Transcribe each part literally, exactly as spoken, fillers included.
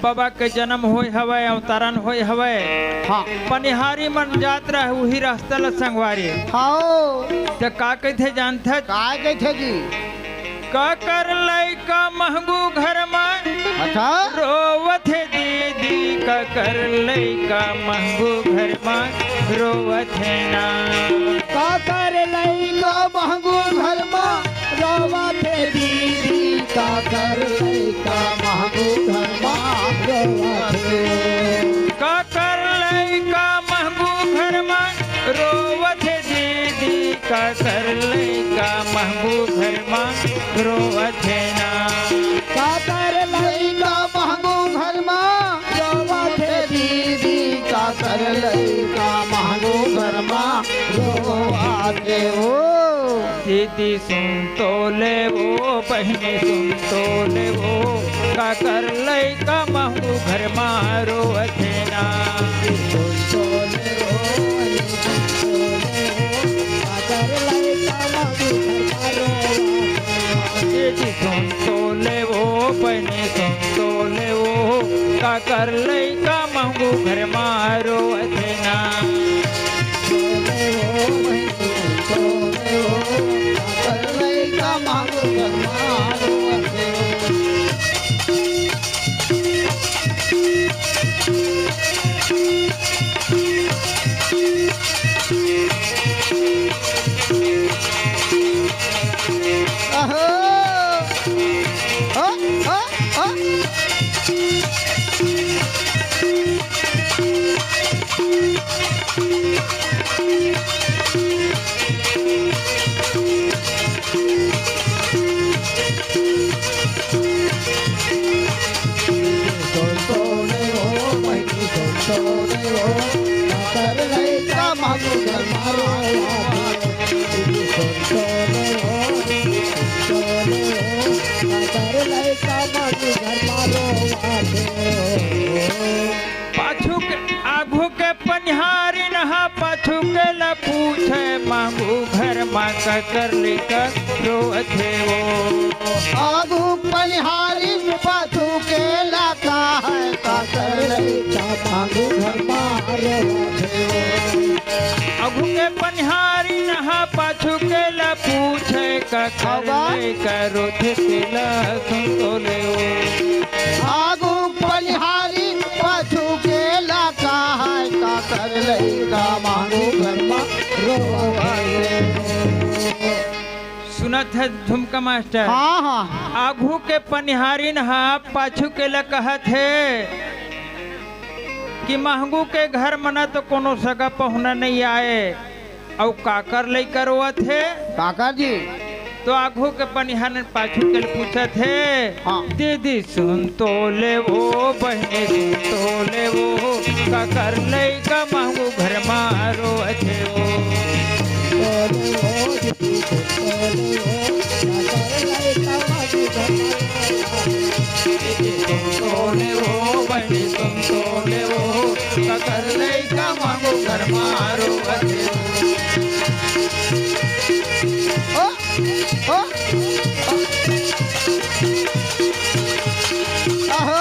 बाबा के जन्म होय हवय, अवतरण होय हवय। हाँ। पनिहारी मन जात रहय, उही रास्ता ल संगवारी। हाँ। त का कहिथे जानथस? का कहिथे जी? काकर लइका महंगू घर म अच्छा। रोवत हे दीदी, काकर लइका महंगू घर म रोवत हे ना। काकर लइका महंगू घर म रोवत हे दीदी, काकर लइका महंगू घर म रोवत हे। काकर लइका महंगू घर म रोवत हे दीदी, काकर लइका महंगू घर म रोवत हे ना। काकर लइका महंगू घर म रोवत हे दीदी, काकर लइका महंगू घर म रोवत हे ओ। दीदी सुन तो ले वो, बहिनी सुन तो ले वो, काकर लइका महंगू घर म रोवत हे ना। सुन तो ले वो, बहिनी सुन तो ले वो, काकर लइका महंगू घर म रोवत हे ना। दीदी सुन तो ले वो, बहिनी सुन तो ले वो, काकर लइका महंगू घर म रोवत हे ना। आहो। ओ, ओ, ओ। पाछू के, आघू के पनिहारिन ह पाछू के ल पूछे, महंगू घर म काकर लइका रोवत हे वो। आघू पनिहारिन पाछू के ल कहय, काकर लइका महंगू घर म रोवत हे वो। आघू के पनिहारिन ह पाछू के ल पूछे, काकर हवा। लइका रोथे तेला सुन तो ले वो। आघू पनिहारिन पाछू के ल कहय, काकर लइका महंगू घर म रोवत हे। सुनत हस झुमका मास्टर? हाँ, हाँ। आघू के पनिहारिन ह पाछू के ल कहत हे कि महंगू के घर म न तो कोनो सगा पहुना नइ आय, अउ काकर लइका रोवत हे? काकर जी। तो आघू के पनिहारिन पाछू के ल पूछत हे, हाँ। दीदी सुन तो ले वो, बहिनी सुन तो ले वो, काकर लइका महंगू घर म रोवत हे वो। दीदी सुन तो ले वो, बहिनी सुन तो ले वो, काकर लइका महंगू घर म रोवत हे। ओ, ओ, ओ। आहो।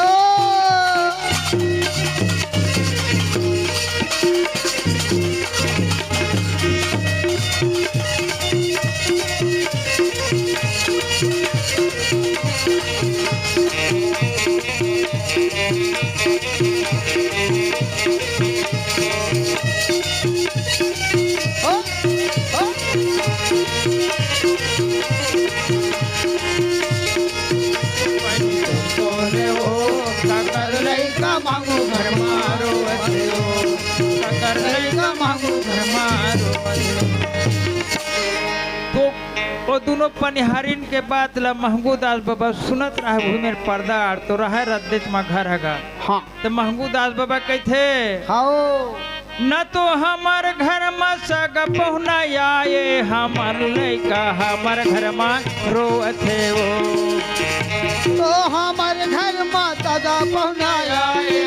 तो ओ दुनों पनिहारिन के बात ल महंगू दास बबा सुनत रहय, उही मेर पर्दा आड़ तो रहय रद्देच म घर हगा। हाँ। त महंगू दास बबा कहिथे, हव। न तो हमर घर म सगा पहुना आए, हमर लइका हमर घर म रोवत हे वो। तो हमर घर म सगा पहुना आए,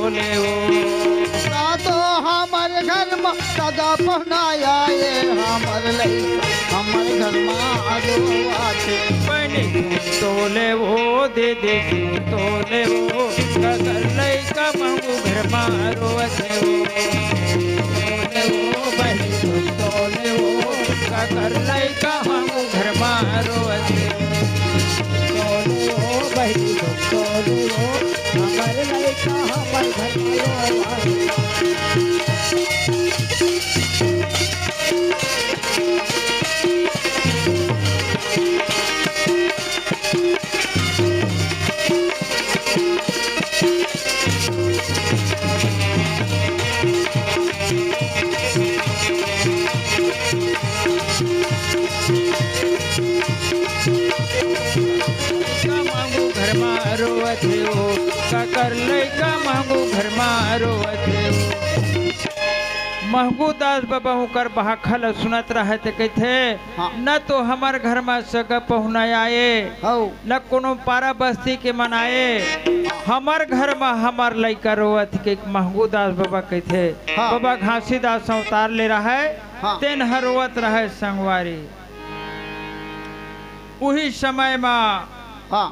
ले ओ। का तो हमर घर म सगा पहुना आए, हमर लइका हमर घर म रोवत हे। बहिनी तुम तो ले ओ, दीदी तुम तो ले ओ, काकर लइका महंगू घर म रोवत हे ओ। तो ले ओ, बहिनी तुम तो ले ओ, काकर लइका महंगू घर म रोवत हे। तो ले ओ, बहिनी तुम तो ले ओ, हमर लइका हमर घर म रोवत हे। लइका महंगू घर म रोवत हे ओ, काकर लइका महंगू घर म रोवत हे ओ। महंगू दास बबा ओकर बहाखा ल सुनत रहय त कहिथे, हाँ। न तो हमर घर म सगा पहुना आए, हौ। न कोनो पारा बस्ती के मन आए, हमर घर म हमर लइका रोवत हे, महंगू दास बबा कहिथे। हाँ। बबा घासीदास अवतार ले रहय, हाँ। तेन ह रोवत रहय संगवारी। उही समय म हाँ।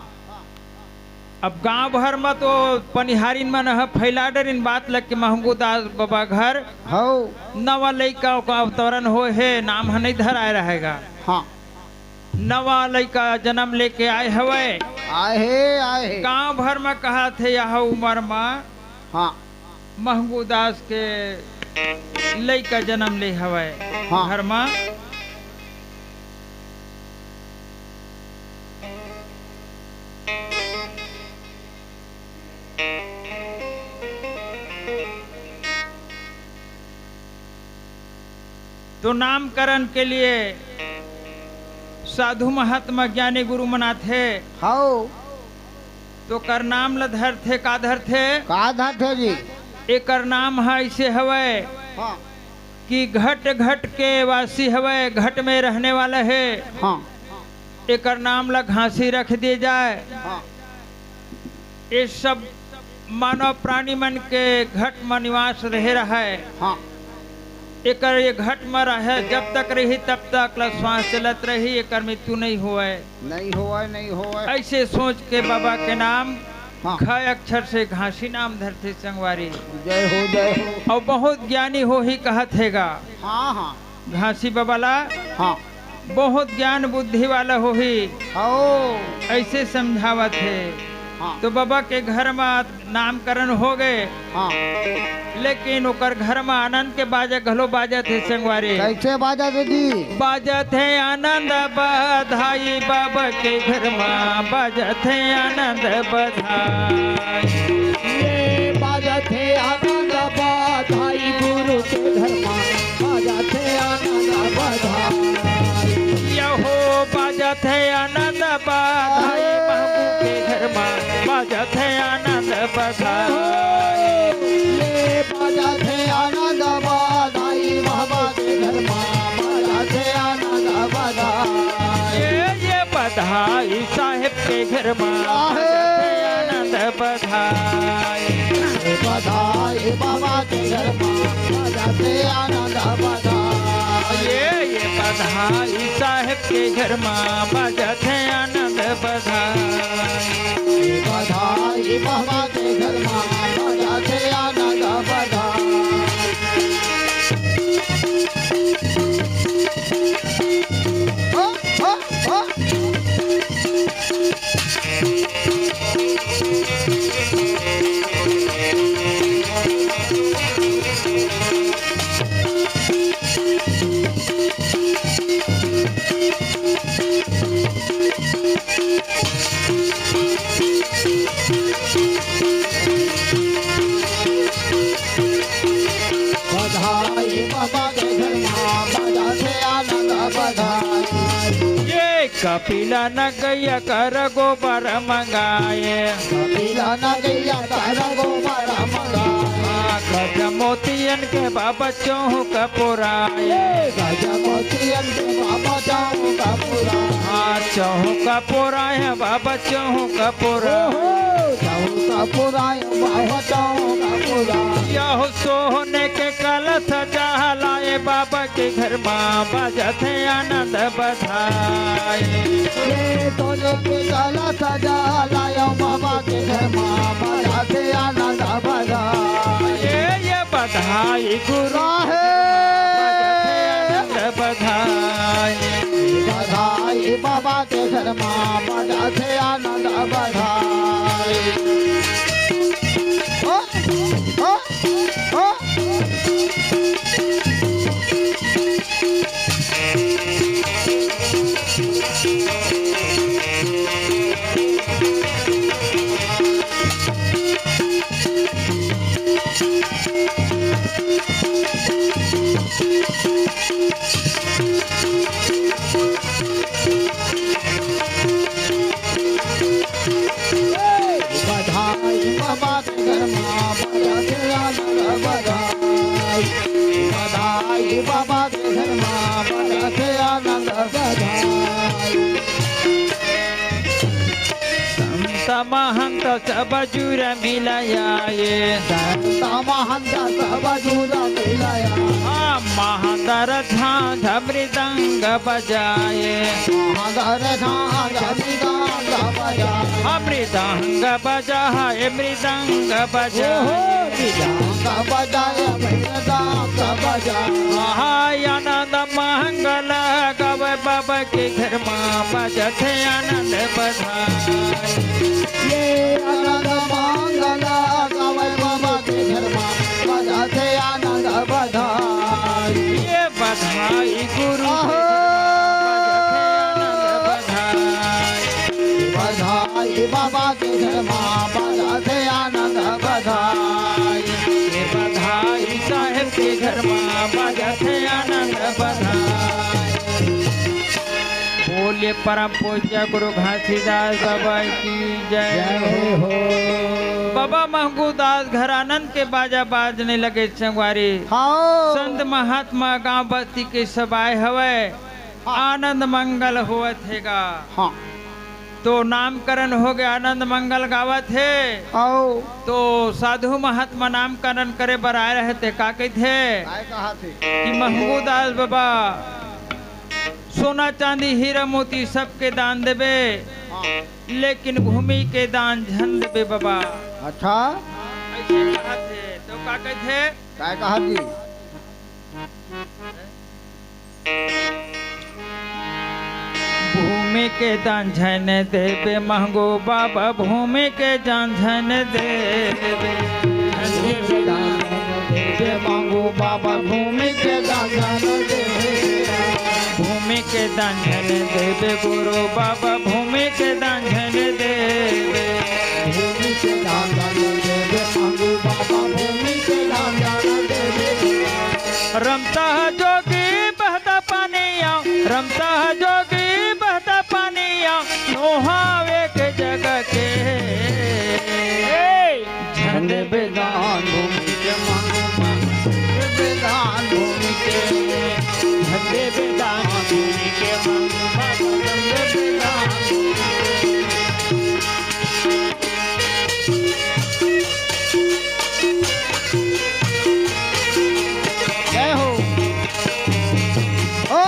अब गांव भर म तो पनिहारिन मन ह फैला डरिन बात ल के महंगू दास बबा घर हौ। नवा लइका ओकर अवतरण होए हे, नाम ह नइ धराए रहय गा। हाँ। नवा लइका जनम लेके आए हवय। आए हे, आए हे। गांव भर म कहत हे, यह उमर म हाँ। महंगू दास के लइका जनम ले हवय हाँ। घर म। तो नामकरण के लिए साधु महात्मा ज्ञानी गुरु मन आथे। हौ। तो कर नाम ल धरथे, का धरथे? का धरथे जी? एकर नाम ह अइसे हवय हाँ। कि घट घट के वासी हवय, घट में रहने वाला हे। हाँ। एकर नाम ल घासी रख दिए जाए। हाँ। ये सब मानव प्राणी मन के घट म निवास रहे रहय। हाँ। एकर ये घट म रहे, जब तक रही तब तक ल श्वास चलत रही, एकर मृत्यु नहीं होवय। नहीं होवय, नहीं होवय। अइसे सोच के बबा के नाम हाँ। घ अक्षर से घासी नाम धरथे संगवारी। जय हो, जय हो। अउ बहुत ज्ञानी होही कहत हे गा। हाँ, हाँ। घासी बबा ला हाँ। बहुत ज्ञान बुद्धि वाला होही। ओ। अइसे समझावत हे। हाँ। तो बबा के घर म नामकरण हो गए। हाँ। लेकिन ओकर घर म आनंद के बाजा घलो बाजत हे संगवारी। कइसे बाजत हे जी? बाजत हे आनंद बधाई बबा के घर म, बाजत हे आनंद बधाई। ये बाजत हे आनंद बधाई गुरु के घर म, बाजत हे आनंद बधाई। यहो बाजत हे आनंद बधाई महबूब के घर म, बाजत हे आनंद बधाई। ये बाजत हे आनंद बधाई महबूब के घर म, बाजत हे आनंद बधाई। ये, ये बधाई साहेब के घर म, साहेब। बाजत हे आनंद बधाई। बधाई बाबा के घर म, बाजत हे आनंद बधाई। ये, ये बधाई साहेब के घर म, बाजत हे आनंद बधाई। बधाई बाबा के घर म, बाजत हे आनंद बधाई। ओ, ओ, ओ। बधाई बाबा के घर म, बाजत हे आनंद बधाई। ये कपिला न गैया कर गोबर मंगाए। कपिला न गैया कर गोबर मंगाए। गज मोतियन के बाबा चौक पुराए। गज मोतियन के बाबा चौक पुराए। हाँ, चौक पुराए बाबा चौक पुराए। ओहो, चौक पुराए बाबा चौक पुराए। यहो सोने के कलश सजा लाए बाबा के घर मा बजथे आनंद बधाई। ये सोने के कलश सजा लाए बाबा के घर मा बजथे आनंद बधाई। ये, ये बधाई गुरु है। बधाई। बधाई बाबा के घर मा बजथे आनंद बधाई। ओ, ओ, ओ। बधाई बाबा के घर मा बजथे आनंद बधाई। बधाई बाबा के घर मा बजथे आनंद बधाई। संत महंत सब जुर मिलाए। संत महंत सब जुर मिलाए। हाँ, महादर झांझ मृदंग बजाए। महादर झांझ मृदंग बजाए। हाँ, मृदंग बजाए, मृदंग बजाए। ओहो, मृदंग बजाए, मृदंग बजाए। हाँ, आनंद मंगल गावे बाबा के घर मा बजथे आनंद बधाई। ये आनंद मंगल गावे बाबा के घर मा बजथे आनंद बधाई। ये बधाई गुरु के आहो। घर मा बजथे आनंद बधाई। बधाई बाबा के घर मा बजथे आनंद बधाई। ये बधाई साहेब के घर मा बजथे आनंद बधाई। बोलिए परम पूज्य गुरु घासीदास बाबा की जय। जय हो। बाबा महंगू दास घर आनंद के बाजा बाजने लगे संगवारी। हाँ। संत महात्मा गांव बस्ती के सब आए हवय। हाँ। आनंद मंगल होवत हे गा। हाँ। तो नामकरण हो गया, आनंद मंगल गावत हे। हाँ। तो साधु महात्मा नामकरण करे बर आए रहे ते का कहिथे? काय कहा थे? कि महंगू दास बाबा सोना चांदी हीरा मोती सबके दान देबे, हाँ। लेकिन भूमि के दान झन देबे बाबा। अच्छा। ऐसे कहा थे, तो का कहिथे? काय कहा जी? भूमि के दान झन देबे महंगू बाबा, भूमि के दान झन देबे। झन देबे दान झन देबे महंगू बाबा, भूमि के दान झन देबे। भूमि के दान झन देबे गुरु बाबा, भूमि के दान झन देबे। भूमि के दान झन देबे महंगू बाबा, भूमि के दान झन देबे। रमता जोगी बहता पानिया, रमता जोगी बहता पानिया, नोहावे के जगह के। झंडे बेदान भूमि के मांगू बाबा, झंडे बेदान भूमि के, झंडे बेदान भूमि के मांगू बाबा, झंडे बेदान भूमि के। जय हो। ओ।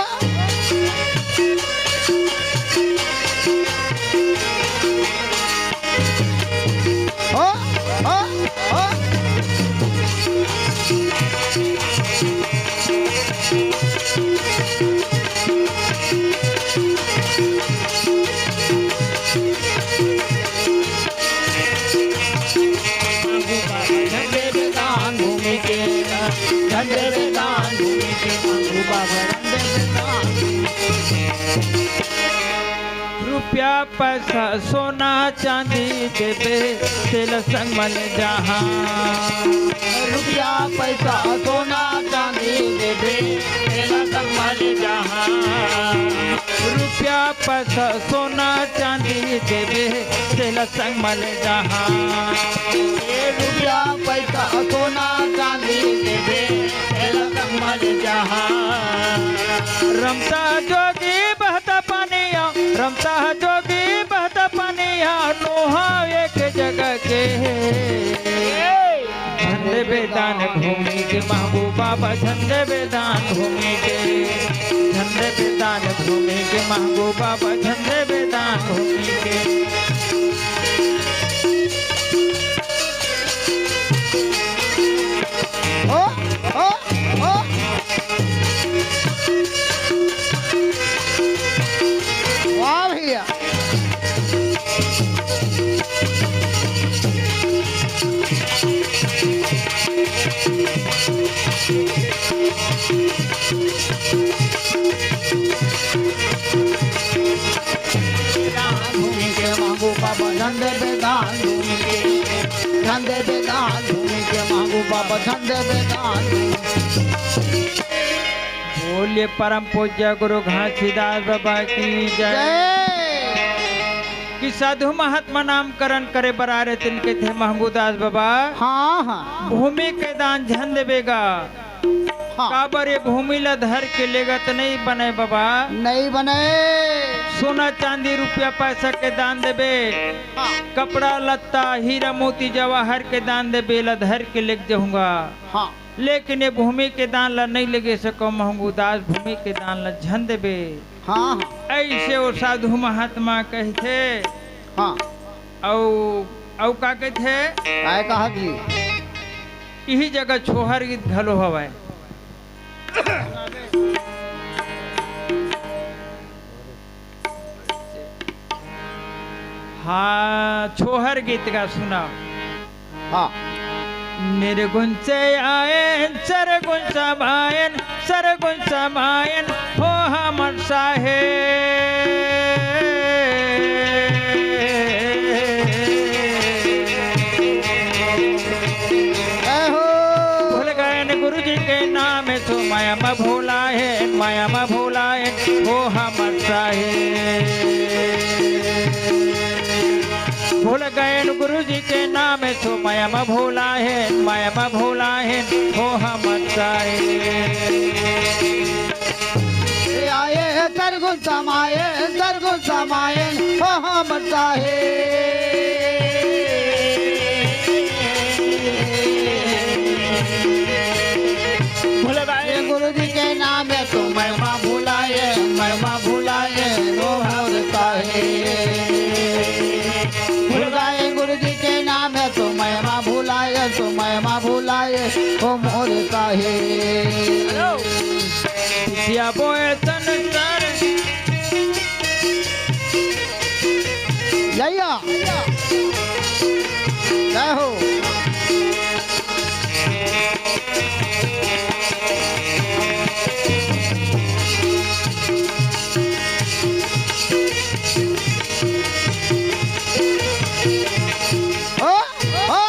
ओ, ओ, ओ। रुपया पैसा सोना चांदी देबे, तेला संग म ले जाहा। रुपया पैसा सोना चांदी देबे, तेला संग म ले जाहा। रुपया पैसा सोना चांदी देबे, तेला संग म ले जाहा। ए रुपया पैसा सोना चांदी देबे, एला संग मल जहा। रमता जोगी बहता पानिया, रमता जोगी बहता पानिया, नोहा एक जगह के हे। झन देबे दान भूमि के महबूब बाबा, झन देबे दान भूमि के। झन देबे दान भूमि के महबूब बाबा, झन देबे दान भूमि के। ओ, ओ, ओ। वाह भैया। दान भूमि के मांगू बाबा, झन देबे दान भूमि के, झन देबे दान भूमि के मांगू बाबा, झन देबे दान भूमि। बोलिए परम पूज्य गुरु घासीदास बाबा की जय। जय। कि साधु महात्मा नामकरण करे बर आए रहिन, कहिथे महंगू दास बाबा, हाँ, हाँ। भूमि के दान झन देबे गा। हाँ। काबर ये भूमि ला धर के लेगा त नइ बने बाबा। नइ बने। सोना चांदी रुपया पैसा के दान देबे। हाँ। कपड़ा लत्ता हीरा मोती जवाहर के दान देबे, ला धर के लेग जाहूंगा। हाँ। लेकिन ये भूमि के दान ला नइ लेगे सको महंगू दास, भूमि के दान ला झन देबे। हाँ, हाँ। अइसे वो साधु महात्मा कहिथे। हाँ। अउ, अउ का कहिथे? काय कहा जी? इही जगह छोहर गीत घलो हवय। हाँ, छोहर गीत गा सुना। हाँ। निर्गुण से आयन, सरगुण समायन, सरगुण समायन हो हमर साहेब। जय हो। भूल गयन गुरु जी के नाम, तो मया म भूला हे, मया म भूला हे, हो हमर साहेब। भूल गयन गुरु जी के नाम, तो मया म भूला हे, मया म भूला हे, हो हमर साहेब। आए सरगुण समाए, सरगुण समाए, हो हमर साहेब। भूल गए गुरु जी के नाम, तो महिमा भुलाए, महिमा भुलाए, ओ मोर साहेब। भूल गए गुरु जी के नाम, तो महिमा भुलाए, तो महिमा भुलाए, ओ मोर साहेब। या बोए तन तर। जय हो। ओ, ओ।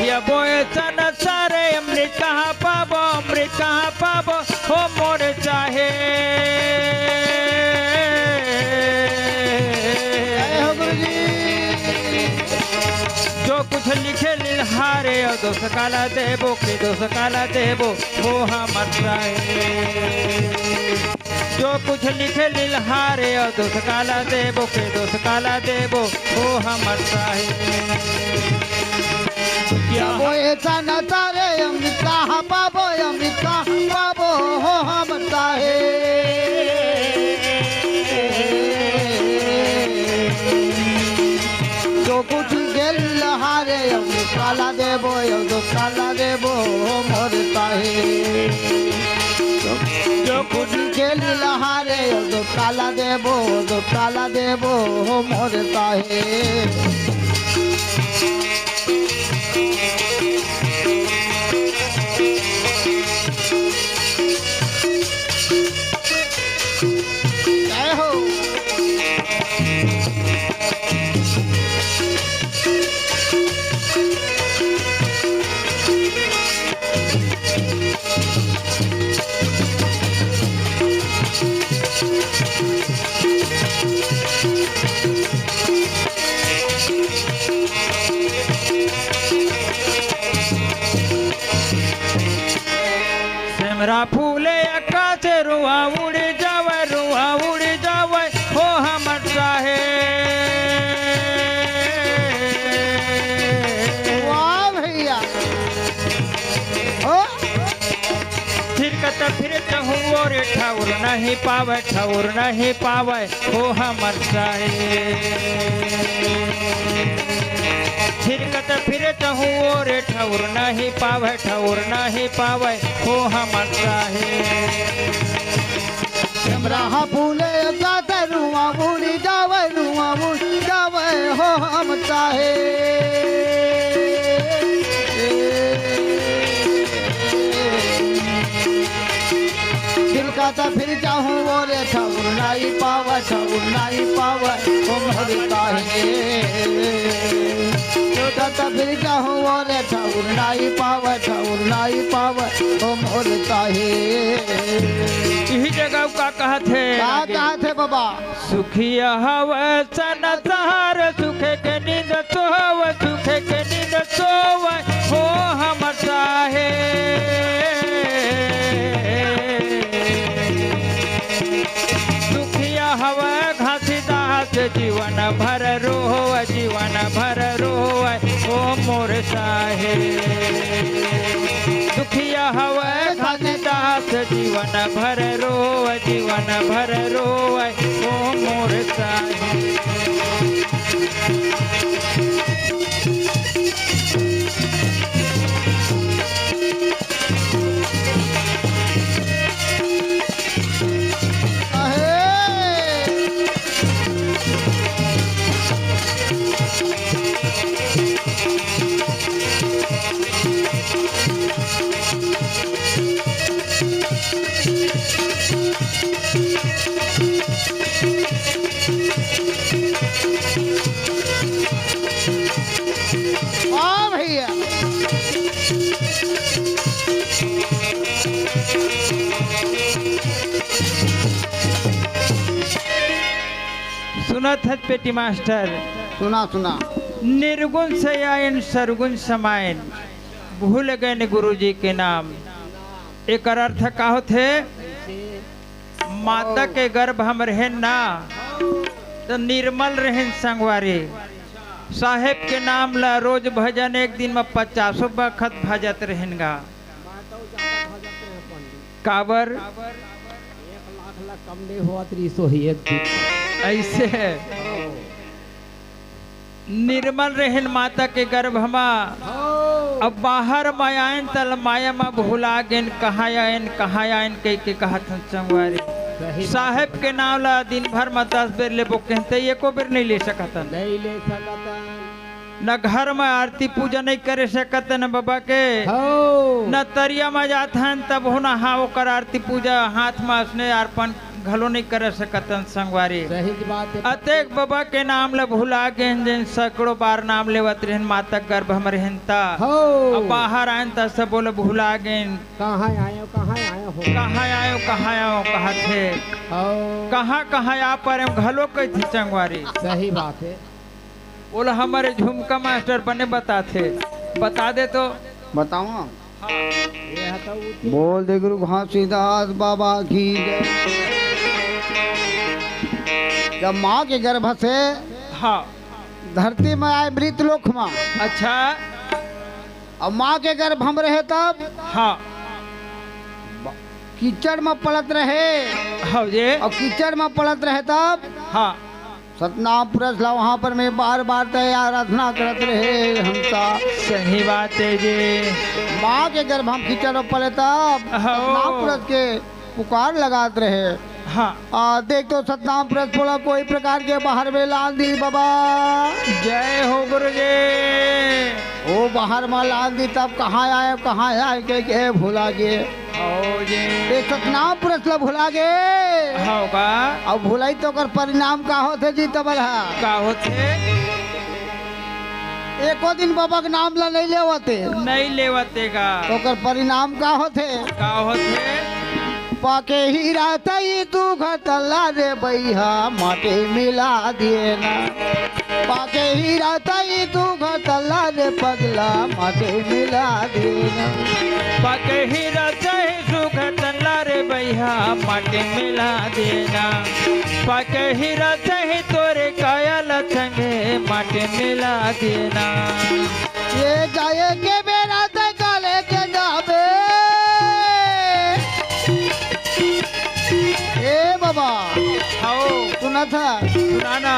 या बोए सन सारे अमृत कहाँ पाबो, अमृत कहाँ पाबो, हो मोर साहेब। जय हो गुरु जी। जो कुछ लिखे लिलहारे, ओ दोष काला देबो, के दोष काला देबो, हो हमर साहेब। जो कुछ लिखे लिलहारे, ओ दोष काला देबो, के दोष काला देबो, ओ हमर साहेब। या बोए सन सारे अमृत कहाँ पाबो, अमृत कहाँ पाबो, हो हमर साहेब। जो कुछ गेल हारे, अउ दो काला देबो, अउ दो काला देबो, हो मोर साहेब। जो कुछ गेल हारे, अउ दो काला देबो, अउ दो काला देबो, हो मोर साहेब। जय हो। फूले आकाश, रुआ उड़ जावे, रुआ उड़ जावे, हो हमर साहे। वाह भैया। हो। थिरकत फिरत हूँ ओरे ठौर नहीं पावे, ठौर नहीं पावे, हो हमर साहे। थिरकत फिरत हूँ ओरे ठौर नहीं पावे, ठौर नहीं पावे, हो हमर साहे। हमरा फूले का रुआ उड़ जावे, रुआ उड़ जावे, हो हम साहे। दिल का तो फिर चाहूँ वो रे, ठौर नहीं पावे, ठौर नहीं पावे, हो मोर साहे। दिल का तो फिर चाहूँ वो रे, ठौर नहीं पावे, ठौर नहीं पावे, हो मोर साहे। इही जगह का कहत हे का आगे? कहत हे बाबा? सुखिया हवय संसार, सुखे के नींद सोवय, सुखे के नींद सोवय, हो हमर साहे। दुखिया हवय घासीदास, जीवन भर रोवय, जीवन भर रोवय, ओ मोर साहे। दुखिया हवय घासीदास, जीवन भर रोवय, जीवन भर रोवय, ओ मोर साहे। वाह भैया। सुनत हस पेटी मास्टर। सुना, सुना। निर्गुण से आयन सरगुण समायन, भूल गयन गुरु जी के नाम। एकर अर्थ का होथे? माता के गर्भ हम रहेन ना, त निर्मल रहेन संगवारी। साहेब के नाम ला रोज भजन एक दिन म पचासों बखत भजत रहेन गा। काबर? एक लाख ला कम नहीं होवत रहिस होही एक दिन। अइसे निर्मल रहेन माता के गर्भ मा। हो। अब बाहर म आयन त माया म भुला गेन, कहाँ आयन, कहाँ आयन कहि के कहत हन संगवारी। सही बात। साहेब के नाम ला दिन भर म दस बेर लेबो कहन त एको बेर नहीं ले सकत हन। नहीं ले सकत हन। न घर म आरती पूजा नहीं करे सकत हन बबा के। हो। न तरिया म जात हन तब हो न हा ओकर आरती पूजा हाथ म असने अर्पण घलो नहीं करे सकत हन संगवारी। सही बात हे। अतेक बबा के नाम ल भुला गेन, जेन सैकड़ों बार नाम लेवत रहेन, माता गर्भ म रहेन त। हो। अब बाहर आयन त सबो ल भुला गेन। कहाँ आयो, कहाँ आयो हो? कहाँ आयो, कहाँ आयो कहत हे। हो। कहाँ, कहाँ आ परेंव घलो कहिथे संगवारी। सही बात हे। ओला हमर झुमका मास्टर बने बताथे, बता दे तो। बताओ ना। हाँ। बोल दे गुरु घासीदास बाबा की जय। जब माँ के गर्भ से हाँ। धरती म आय मृत लोक म। अच्छा। अब माँ के गर्भ म रहे तब हाँ। कीचड़ म पड़त रहे। हाँ जी। अब कीचड़ म पड़त रहे तब हाँ। सतनाम पुरस ला वहाँ पर में बार बार तय आराधना करत रहे हमका। सही बात हे जी। माँ के गर्भ म कीचड़ म पड़े तब हाँ। सतनाम पुरस के पुकार लगात रहे। हाँ। आ, देख तो सतनाम पुरस बोला कोई प्रकार के बाहर में लान दिस बबा। जय हो गुरु जी। ओ बाहर म लान दिस तब कहाँ आय, कहाँ आय कहि के भुला गे। हव जी। ए सतनाम पुरस ल भुला गे। हव का? अब भुलाई त ओकर परिणाम का होथे जी तमन ह? का होथे? एको दिन बबा के नाम ल नहीं लेवत हे। नहीं लेवत हे का? त ओकर परिणाम का होथे? का होथे? पाके हीरा तई तू घर तल्ला रे बइहा, माटी मिला दिए ना। पाके हीरा तई तू घर तल्ला रे पगला, माटी मिला दिए ना। पाके हीरा तई तू घर तल्ला रे बइहा, माटी मिला दिए ना। पाके हीरा तई तोरे काया ल संगे, माटी मिला दिए ना। ये जाए के बेरा तै काले के जाबे। ए बाबा। हव। सुनत ह? सुना ना।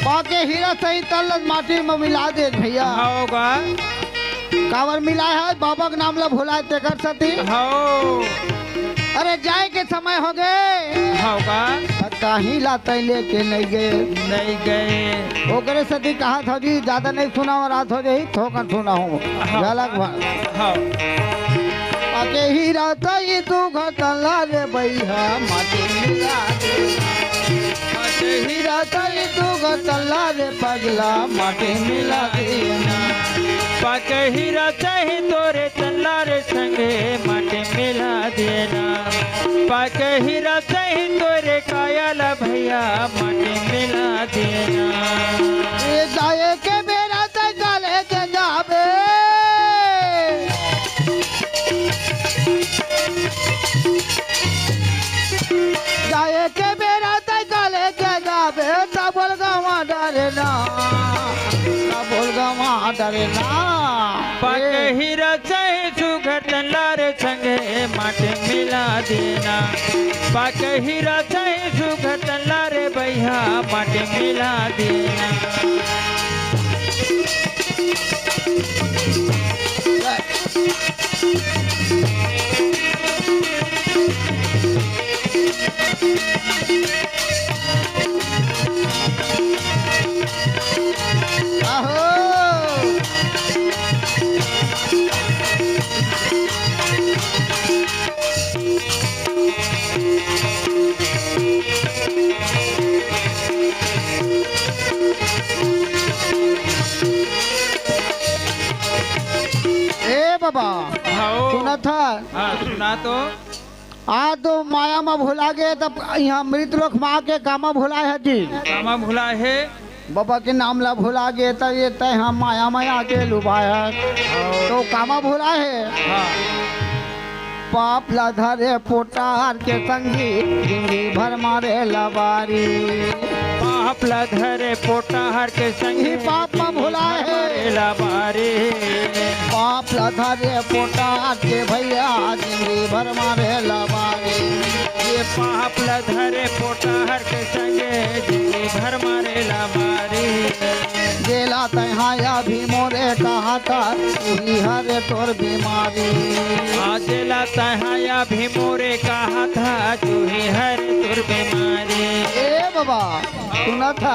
पाके हीरा सही तल्ला ल माटी म मिला दे भइया। हव गा। काबर मिलाय हे? बाबा के नाम ल भुलाय तेकर सेती। हव। अरे जाय के समय होगे। हव गा। त काहीं ला तैं लेके नइ गे। नइ गे। ओकरे सेती कहत हँव जी, जादा नइ सुनावँव, रात हो जाही, थोकन सुनाहूँ। हव। झलक भर। हव। पाके हीरा तई तू घर तल्ला रे बइहा, माटी मिला दे। पाके हीरा तई तू घर तल्ला रे पगला, माटी मिला दे ना। पाके हीरा तई तोरे तल्ला रे संगे, माटी मिला दे ना। पाके हीरा तई तोरे काया ल भइया, माटी मिला दे ना। ए जाए के बेरा तै काले के जाबे। जाए के बेरा तै काले के जाबे, त बोल गवा डरे ना, त बोल गवा डरे ना। पाके हीरा तई सुघर तल्ला रे संगे, माटी मिला दे ना। पाके हीरा तई सुघर तल्ला रे बइहा, माटी मिला दे ना। आहो। ए बाबा, हव। सुनत ह? हाँ, सुना तो। आ तो माया म भुला गे, तब इहाँ मृत लोक म आके कामा भुलाय हे जी। कामा भुलाय हे। बाबा के नाम ला भुला गे, तब ये तै ह माया म आके लुभाय हे। हव। तो कामा भुलाय हे। हाँ। पाप ला धरे पोटार के संगी, जिंदगी भर मारे लबारी। पाप ला धरे पोटार के संगी, पाप म भुलाय हे। मारे लबारी। पाप ला धरे पोटार के भइया, जिंदगी भर मारे लबारी। ये पाप ला धरे पोटार के संगे, जिंदगी भर मारे लबारी। जेला तैं ह अभी मोरे कहत ह, उही हरे तोर बीमारी। आ जेला तैं ह अभी मोरे कहत ह, उही हरे तोर बीमारी। ए बाबा, सुनत ह?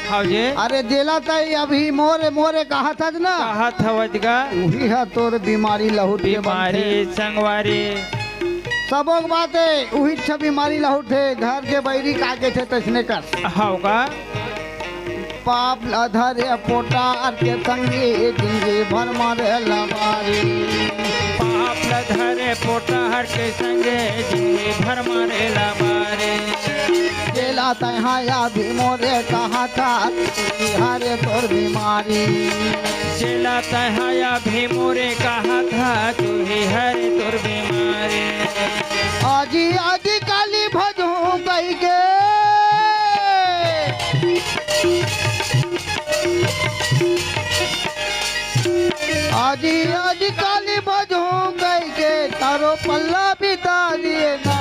हव जी। अरे जेला तैं अभी मोरे, मोरे कहत हस ना? कहत हवस गा। उही ह तोर बीमारी लहुट के बीमारी बनथे। संगवारी। सबो के बात हे, उहीच बीमारी लहुट हे, घर के बइरी का कहिथे तइसने कर। हव गा। पाप ला धरे पोटार के संगी, जिंदगी भर मारे लबारी। पाप ला धरे पोटार के संगे, जिंदगी भर मारे लबारी। जेला तैं ह अभी मोरे कहत ह, उही हरे तोर बीमारी। जेला तैं ह अभी मोरे कहत ह, उही हरे तोर बीमारी। आजी, आजी काली भजहूँ कहिके। आजी, आजी काली भजहूँ कहिके, चारो पल्ला बिता दिए ना।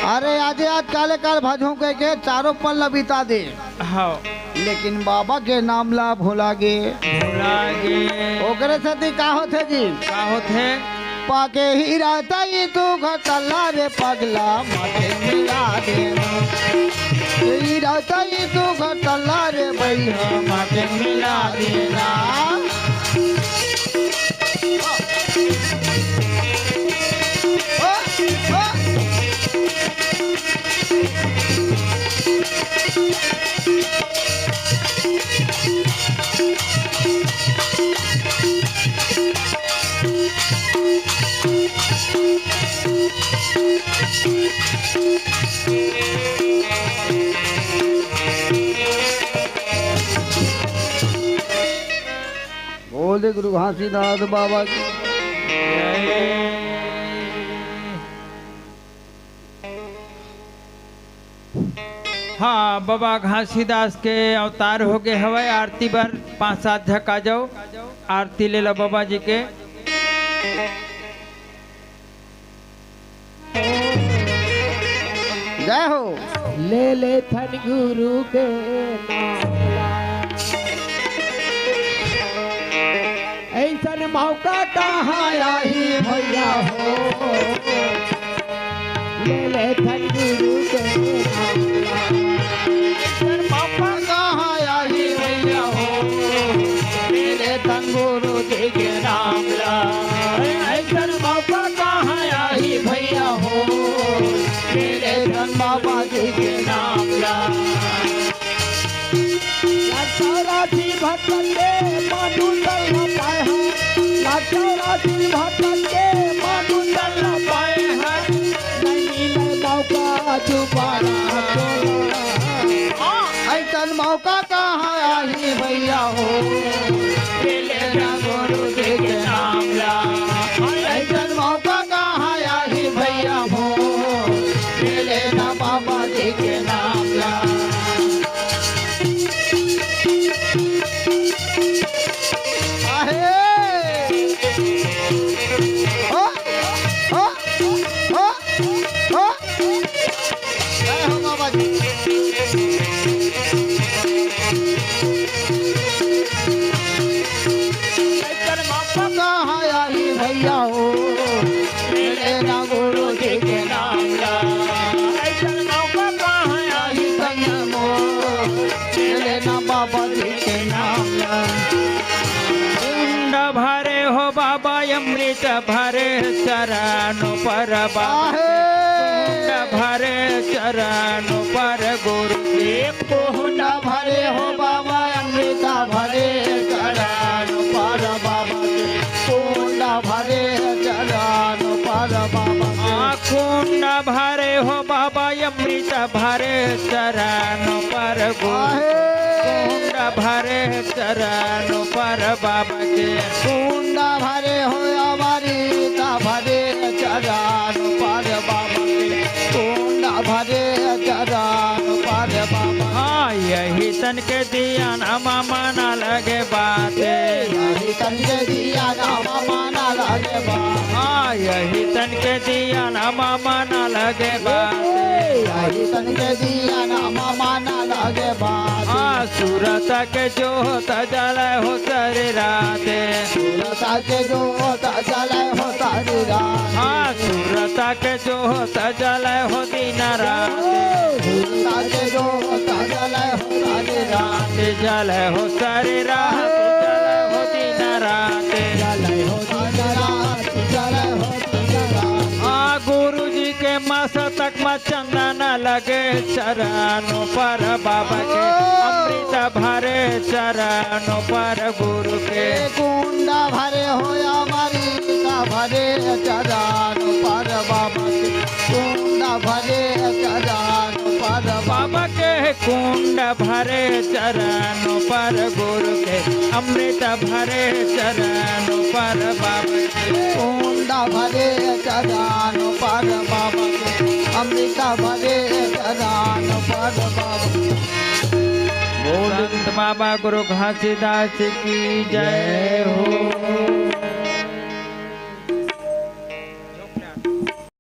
अरे आजी, आज काले काल भजहूँ कहिके, चारो पल्ला बिता दे। हव। लेकिन बाबा के नाम ला भुला गे। भुला गे। ओकरे सेती का होथे जी? का होथे? पाके हीरा तई तू घर तल्ला रे पगला, माथे मिला देना। हीरा तई तू घर तल्ला रे बइहा, माथे मिला देना। ओ, ओ। बोले गुरु घासीदास बाबा की। हाँ, बाबा घासीदास के अवतार हो गए हवय। आरती बर पांच सात झक आ जाओ, आरती ले लो बाबा जी के। जय हो। ले ले थन गुरु के नाम ला। ऐसन मौका कहाँ आही भैया हो। ले ले थन गुरु के नाम ला। ऐसन मौका कहाँ आही भैया हो। ले ले थन गुरु जी के नाम ला। ऐसन मौका कहाँ आही भैया हो। ले ले थन बाबा जी के नाम ला। लाचारा जी भक्त के मानु दल पाए हैं। लाचारा जी भक्त के मानु दल पाए हैं। नहीं मिले मौका दोबारा तोला। ऐसन मौका कहाँ आही भैया हो। ले ले ना गुरु जी के नाम ला। ऐसन मौका कहाँ आही भैया हो। ले ले ना बाबा जी के नाम ला। आहे। हो, हो, हो, हो। जय हो बाबा जी। ऐसन मौका कहाँ आही भैया हो। ले ले ना गुरु जी के नाम ला। ऐसन मौका कहाँ आही भैया हो। ले ले ना बाबा जी के नाम ला। कुंड भरे हो बाबा अमृत भरे चरण पर बाबा। आहे। कुंड भरे चरण पर गुरु के। कुंड भरे हो बाबा अमृत भरे चरण पर बाबा के। कुंड भरे चरण पर बाबा के। आ, कुंड भरे हो बाबा अमृत भरे चरण पर गुरु। आहे। कुंड भरे चरण पर बाबा के। कुंड भरे हो अमृत भरे चरण पर बाबा के। कुंड भरे चरण पर बाबा। हाँ, यही तन के दिया नाम माना लगे बाते। यही तन के दिया नाम माना लगे बाते। हाँ, यही तन के दिया नाम माना लगे बाते। यही तन के दिया नाम माना लगे बाते। हाँ, सूरत के जोत जले हो सारी राते। सूरत के जोत जले हो सारी राते। हाँ, सूरत के जोत जले हो दिन राते। सूरत के जोत जले हो सारी राते। जले हो सारी राते, जले हो दिन राते। जले हो दिन राते, जले हो दिन राते। हाँ, गुरु जी के मस्तक में चंदन लगे चरणों पर बाबा के, अमृत भरे चरणों पर गुरु के। कुंड भरे हो अमृत भरे चरणों पर बाबा के, कुंड भरे चरणों पर बाबा के। कुंड भरे चरणों पर गुरु के, अमृत भरे चरणों पर बाबा के। कुंड भरे चरणों पर बाबा के, अमृत भरे चरणों पर बाबा के। बोल संत बाबा गुरु घासीदास की जय हो।